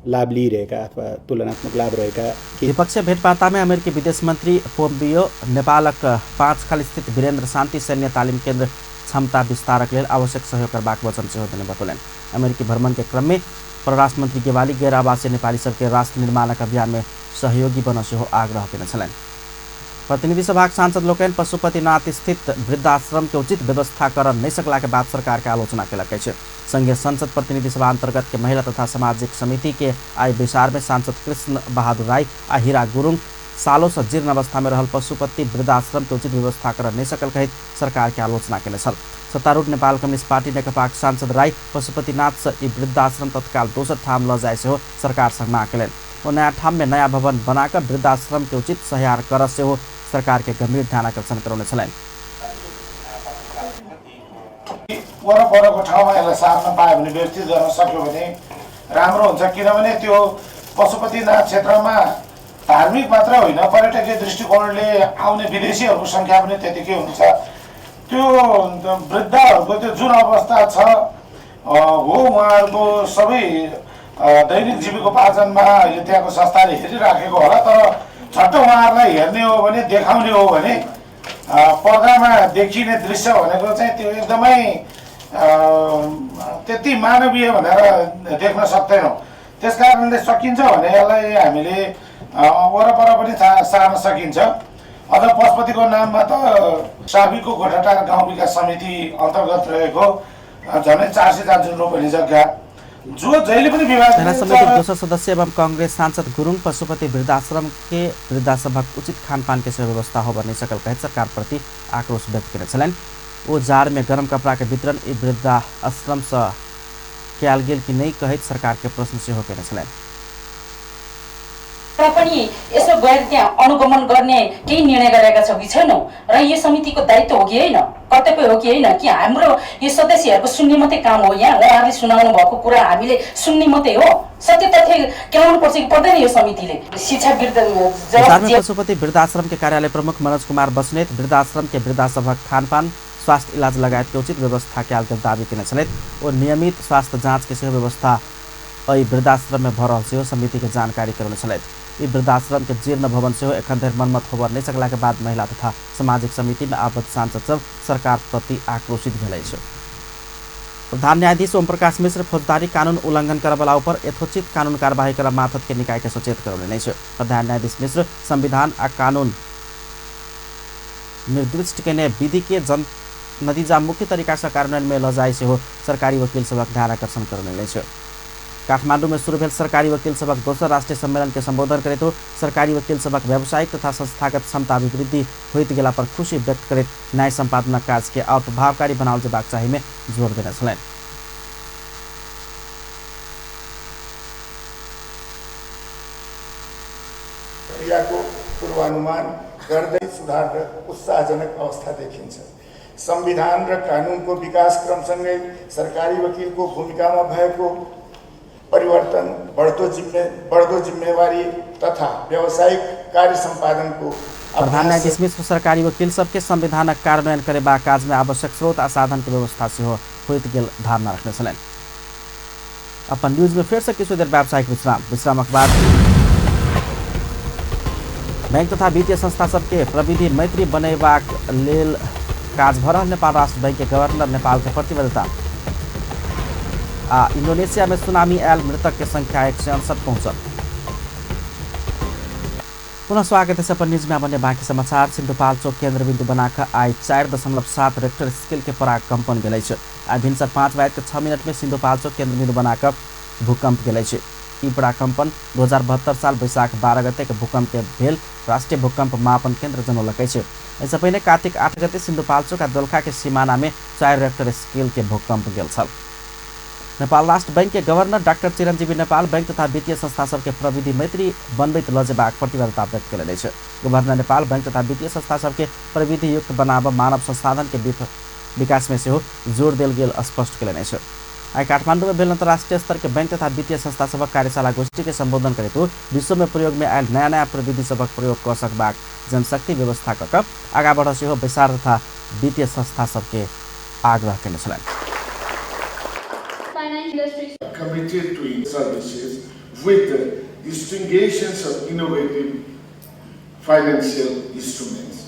लाभ लिइरहेका अथवा तुलनात्मक लाभ रहेका द्विपक्षीय भेटवार्तामा अमेरिकी विदेश मन्त्री पोम्पियो नेपालक पाँचखाल स्थित वीरेन्द्र शान्ति सैन्य तालिम केन्द्र क्षमता विस्तारक लेल आवश्यक सहयोग करबाक वचन सेहो देने बतौलनि। अमेरिकी भ्रमण के क्रम में परराष्ट्र मंत्री गेवाली गैर आवासीय नेपाली सबके राष्ट्र निर्माणक अभियान में सहयोगी बन सेहो आग्रह केने छलनि। प्रतिनिधि सभाक सांसद लोकनि पशुपतिनाथ स्थित वृद्धाश्रम के उचित व्यवस्था कर नहि सकला के बाद सरकार के आलोचना केलक अछि। संघीय संसद प्रतिनिधि सभा अंतर्गत के महिला तथा सामाजिक समिति के आइ बैसार में सांसद कृष्ण बहादुर राई आ हीरा गुरुङ सालों से जीर्ण अवस्था में रहल पशुपति वृद्धाश्रम के उचित व्यवस्था कर नहि सकल कहैत सरकार के आलोचना केने छल। सत्तारूढ़ नेपाल कम्युनिस्ट पार्टी नेकपाक सांसद राई पशुपतिनाथ से ई वृद्धाश्रम तत्काल दोसर ठाम ल जाय सेहो सरकार संग माग केलनि। ओ नया ठाम में नया भवन बनाकर वृद्धाश्रम के उचित सहायता कर सेहो सरकार के गंभीर ध्यानाकर्षण करौने छलनि। वरपरको ठाउँमा यसलाई सार्न पायो भने, व्यवस्थित गर्न सक्यो भने राम्रो हुन्छ, किनभने त्यो पशुपतिनाथ क्षेत्रमा धार्मिक मात्र होइन, पर्यटकीय दृष्टिकोणले आउने विदेशीहरूको सङ्ख्या पनि त्यतिकै हुन्छ। त्यो वृद्धहरूको त्यो जुन अवस्था छ हो, उहाँहरूको सबै दैनिक जीविकोपार्जनमा अहिले त्यहाँको संस्थाले हेरिराखेको होला, तर झट्ट उहाँहरूलाई हेर्ने हो भने, देखाउने हो भने पर्दामा देखिने दृश्य भनेको चाहिँ त्यो एकदमै त्यति मानवीय भनेर देख्न सक्दैनौँ। त्यस कारणले सकिन्छ भने यसलाई हामीले वरपर पनि सार्न सकिन्छ। अझ पशुपतिको नाममा त साबिकको गोठाटार गाउँ विकास समिति अन्तर्गत रहेको झन्डै 400 रोपनी जग्गा जो जहिले पनि विवाद। दोसर सदस्य एवं कांग्रेस सांसद गुरुङ पशुपति वृद्धाश्रम के वृद्धासभक उचित खानपान के व्यवस्था हो नहीं सकल कहैत सरकार प्रति आक्रोश व्यक्त केने छलनि। ओ जार में गरम कपड़ा के वितरण ई वृद्धाश्रम से कयल गेल कि नहीं कहैत सरकार के प्रश्न सेहो केने छलनि। र पनि यसो गएर त्यहाँ अनुगमन गर्ने केही निर्णय गरेका छौँ कि छैनौँ? र यो समितिको दायित्व हो कि होइन, कर्तव्य हो कि होइन कि हाम्रो यो सदस्यहरूको सुन्ने मात्रै काम हो? यहाँ उहाँहरूले सुनाउनु भएको कुरा हामीले सुन्ने मात्रै हो? सत्य तथ्य केलाउनु पर्छ कि पर्दैन यो समितिले? शिक्षा पशुपति वृद्धाश्रम के कार्यालय प्रमुख मनोज कुमार बस्नेत वृद्धाश्रम के वृद्धासभक खानपान, स्वास्थ्य इलाज लगायत के उचित व्यवस्था कयल गेल दावी केने छलथि। ओ नियमित स्वास्थ्य जाँच के सेहो व्यवस्था एहि वृद्धाश्रम में भऽ रहल सेहो समिति के जानकारी करौने छलथि। ई वृद्धाश्रम के जीर्ण भवन सेहो एखन धरि मरम्मत होबऽ नहि सकला के बाद महिला तथा सामाजिक समिति में आबद्ध सांसद सब सरकार प्रति आक्रोशित भेल अछि। प्रधान न्यायाधीश ओम प्रकाश मिश्र फौजदारी कानून उल्लंघन करबला ऊपर यथोचित कानून कार्यवाही करब माथत के निकाय के सचेत करौने अछि। प्रधान न्यायाधीश मिश्र संविधान आ कानून निर्दिष्ट केने विधि के जन नतीजा मुख्य तरीका से कार्यान्वयन में ल जाय सेहो सरकारी वकील सभक ध्यान आकर्षण करौने अछि। काठमांडू में शुरू भेल सरकारी वकील सभक दोसर राष्ट्रीय सम्मेलन के संबोधन करैत सरकारी वकील सभक व्यावसायिक तथा संस्थागत क्षमता अभिवृद्धि होइत गेला पर खुशी व्यक्त करैत न्याय सम्पादनक काज के आओर प्रभावकारी बनाओल जेबाक चाही में जोर देने छलनि। प्रक्रियाको पूर्वानुमान गर्दै सुधार र उत्साहजनक अवस्था देखिन्छ। संविधान र कानुनको विकास क्रमसँगै सरकारी वकिलको भूमिकामा भएको परिवर्तन, बढ्दो जिम्मेवारी तथा व्यावसायिक कार्य सम्पादनको प्रधान न्यायाधीश मिश्र सरकारी वकील सबके संविधानक कार्यान्वयन करेबाक काज में आवश्यक स्रोत आ साधन के व्यवस्था सेहो होइत गेल धारणा रखने छलनि। अपन न्यूज में फेर से किछु देर व्यावसायिक विश्राम, विश्रामक बाद बैंक तथा वित्तीय संस्था सबके प्रविधि मैत्री बनेबाक लेल काज भऽ रहल नेपाल राष्ट्र बैंक के गवर्नर नेपाल के प्रतिबद्धता आ इंडोनेशिया में सुनामी आयल मृतक के संख्या 159 पहुंचल। पुनः स्वागत है अपन न्यूज में बने बाकी समाचार। सिन्धुपाल्चोक केन्द्र बिन्दु बनाकर आइ 4.7 रेक्टर स्केल के पराग कंपन गेल अछि। आइ भिनसर 5:06 में सिन्धुपाल्चोक केन्द्र बिन्दु बनाकर भूकंप गेल अछि। ई बड़ा कंपन 2072 साल वैशाख 12 गते के भूकंप के भेल राष्ट्रीय भूकंप मापन केंद्र जनौलक अछि। एहिसँ पहिने कार्तिक 8 गते सिन्धुपाल्चोक आ दोलखा के सीमाना में 4 रेक्टर स्केल के भूकंप गेल छल। नेपाल राष्ट्र बैंक के governor doctor Chiranjeevi Nepal bank तथा वित्तीय संस्था सबके प्रविधि मैत्री बनबैत लऽ जेबाक प्रतिबद्धता व्यक्त कयलनि अछि। गवर्नर नेपाल बैंक तथा वित्तीय संस्था सबके प्रविधि युक्त बनाब मानव संसाधन के विकास में सेहो जोर देल गेल स्पष्ट कयलनि अछि। आइ काठमांडू में भेल अंतर्राष्ट्रीय स्तर के बैंक तथा वित्तीय संस्था सभक कार्यशाला गोष्ठी के संबोधन करैत ओ विश्व में प्रयोग में आयल नयाँ नयाँ प्रविधि सभक प्रयोग कऽ सकबाक जनशक्ति व्यवस्था कऽ कऽ आगाँ बढ़ सेहो बैसार तथा वित्तीय संस्था सबके आग्रह कयने छलनि। Committed to services with the distinctions of innovative financial instruments.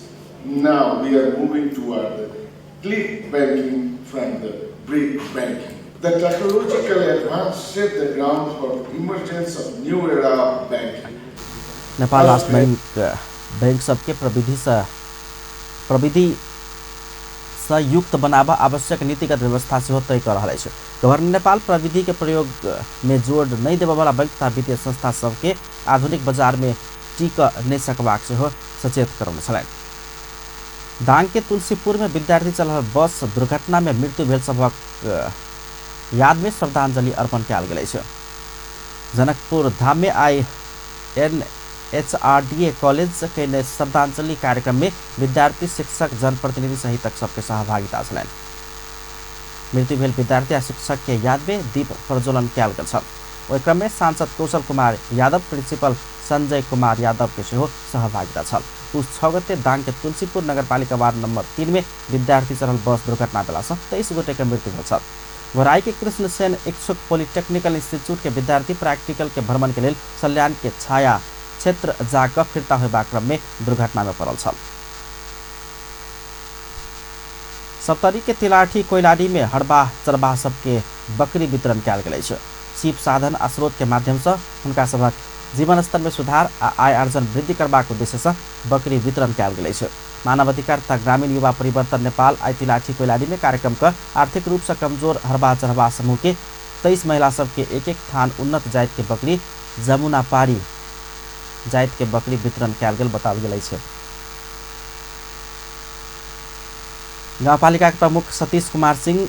Now we are moving toward the click banking from the brick banking. The technological advance set the ground for emergence of new era of banking. Nepal राष्ट्र bank bank सबके प्रविधि सँ युक्त बनाब आवश्यक नीतिगत व्यवस्था सेहो तय कऽ रहल अछि। गवर्नर नेपाल प्रविधि के प्रयोग में जोर नहि देबयवला बैंक तथा वित्तीय संस्था सबके आधुनिक बाजार में टिक नहि सकबाक सेहो सचेत करौने छलनि। दांग के तुलसीपुर में विद्यार्थी चल रहल बस दुर्घटना में मृत्यु भेल सभक याद में श्रद्धांजलि अर्पण कयल गेल अछि। जनकपुर धाम में आइ एनएचआरडीए कॉलेज के श्रद्धांजलि कार्यक्रम में विद्यार्थी, शिक्षक, जनप्रतिनिधि सहितक सबके सहभागिता छलनि। मृत्यु भेल विद्यार्थी आ शिक्षक के याद में दीप प्रज्वलन कयल गेल छल। ओहि क्रम में सांसद कौशल कुमार यादव, प्रिंसिपल संजय कुमार यादव के सेहो सहभागिता छल। पुस 6 गते दांग के तुलसीपुर नगरपालिका वार्ड नंबर 3 में विद्यार्थी चढ़ल बस दुर्घटना भेला सँ 23 गोटे के मृत्यु भेल छल। गोराई के कृष्ण सेन इच्छुक पॉलिटेक्निकल इंस्टीट्यूट के विद्यार्थी प्रैक्टिकल के भ्रमण के लेल सल्यान के छाया क्षेत्र जाकऽ फिर्ता होयबाक क्रम में दुर्घटना में पड़ल छल। सप्तरी के तिलाठी कोइलाडी में हरबाह चरबाह सबके बकरी वितरण कयल गेल अछि। सीप साधन आ स्रोत के माध्यम से हुनका सभक जीवन स्तर में सुधार आ आय आर्जन वृद्धि करबाक उद्देश्य से बकरी वितरण कयल गेल अछि। मानवाधिकार तथा ग्रामीण युवा परिवर्तन नेपाल आइ तिलाठी कोइलाडी में कार्यक्रम क आर्थिक रूप से कमजोर हरबाह चरबाह समूह के 23 महिला सबके एक एक थान उन्नत जाति के बकरी जमुनापारी जाति के बकरी वितरण कयल गेल बताओल गेल अछि। गाउँपालिका के प्रमुख सतीश कुमार सिंह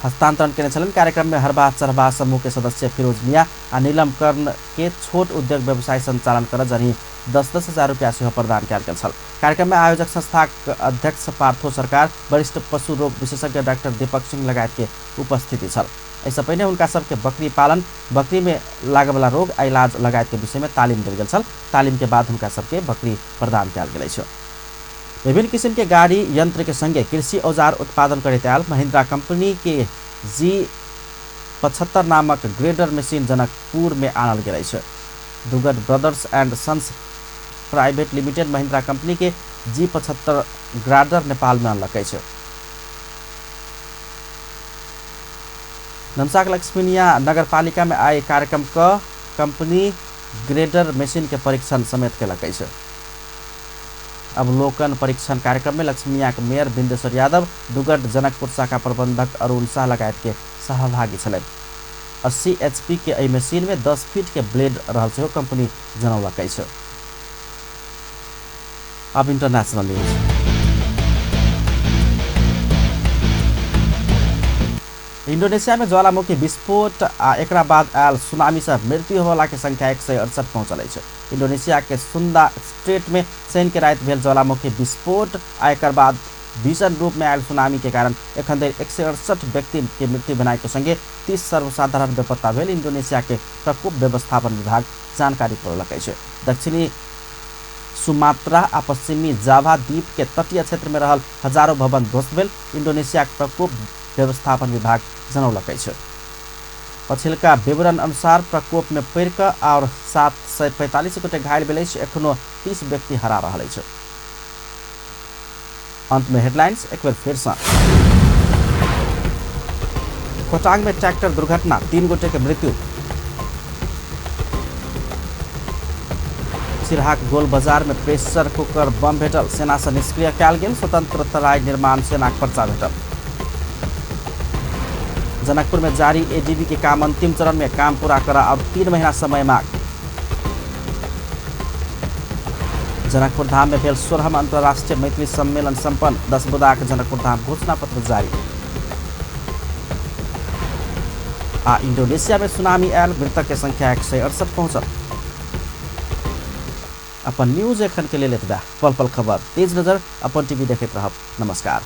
हस्तांतरण केने छलनि। कार्यक्रम में हरबाह चरबाह समूह के सदस्य फिरोज मिया आ नीलम कर्ण के छोट उद्योग व्यवसाय संचालन कर जनी 10-10 हजार रुपया सेहो प्रदान कयल गेल छल। कार्यक्रम में आयोजक संस्थाक अध्यक्ष पार्थो सरकार, वरिष्ठ पशु रोग विशेषज्ञ डाक्टर दीपक सिंह लगायत के उपस्थिति छल। एहिसँ पहिने हुनका सबके बकरी पालन, बकरी में लागयवला रोग आ इलाज लगायत के विषय में तालिम देल गेल छल। तालिम के बाद हुनका सबके बकरी प्रदान कयल गेल अछि। विभिन्न किसिम के गाड़ी यंत्र के संगे कृषि औजार उत्पादन करैत आयल महिंद्रा कंपनी के G75 नामक ग्रेडर मशीन जनकपुर में आनल गेल अछि। Dugad brothers and sons private limited Mahindra company के G75 grader Nepal में अनलक अछि। धनुषाक लक्ष्मीनिया नगरपालिका में आइ कार्यक्रम क कंपनी ग्रेडर मशीन के परीक्षण समेत केलक अछि। अवलोकन परीक्षण कार्यक्रम में लक्ष्मीनिया के मेयर बिंदेश्वर यादव, दुगड जनकपुर शाखा प्रबंधक अरुण शाह लगायत के सहभागी छलनि। 80 HP के एहि मशीन में 10 फीट के ब्लेड रहल सेहो कंपनी जनौलक अछि। अब इंटरनेशनल न्यूज। इंडोनेशिया में ज्वालामुखी विस्फोट आ एकरा बाद आयल सुनामी से मृत्यु होबला के संख्या 168 पहुंचल अछि। इंडोनेशिया के सुंदा स्ट्रेट में शनि के राति भेल ज्वालामुखी विस्फोट आ एकर बाद भीषण रूप में आयल सुनामी के कारण एखन धरि 168 व्यक्ति के मृत्यु भेनाइ के संगे 30 सर्वसाधारण बेपत्ता भेल इंडोनेशिया के प्रकोप व्यवस्थापन विभाग जानकारी करौलक अछि। दक्षिणी सुमात्रा आ पश्चिमी जावा द्वीप के तटीय क्षेत्र में रहल हजारों भवन ध्वस्त भेल इंडोनेशिया के प्रकोप व्यवस्थापन विभाग जनौलक अछि। पछिलका विवरण अनुसार प्रकोप में पड़ि कऽ और 745 गोटे घायल भेल अछि। एखनो 30 व्यक्ति हरा रहल अछि। अंत में हेडलाइंस एक बेर फेर सँ। खोटांग में ट्रैक्टर दुर्घटना, 3 गोटे के मृत्यु। सिरहाक गोल बाजार में प्रेशर कुकर बम भेटल, सेना से निष्क्रिय कयल गेल, स्वतंत्र तराई निर्माण सेनाक पर्चा भेटल। जनकपुर में जारी एडीबी के काम अंतिम चरण में, काम पूरा कर अब 3 महीना समय माग। जनकपुर धाम में भेल 16वां अंतर्राष्ट्रीय मैथिली सम्मेलन संपन्न, 10 बुदाक जनकपुर धाम घोषणा पत्र जारी। आ इंडोनेशिया में सुनामी आयल, मृतक के संख्या 168 पहुंचल। अपन न्यूज एखन के लेल एतबे। पल पल खबर, तेज नजर, अपन टीवी देखैत रहब। नमस्कार।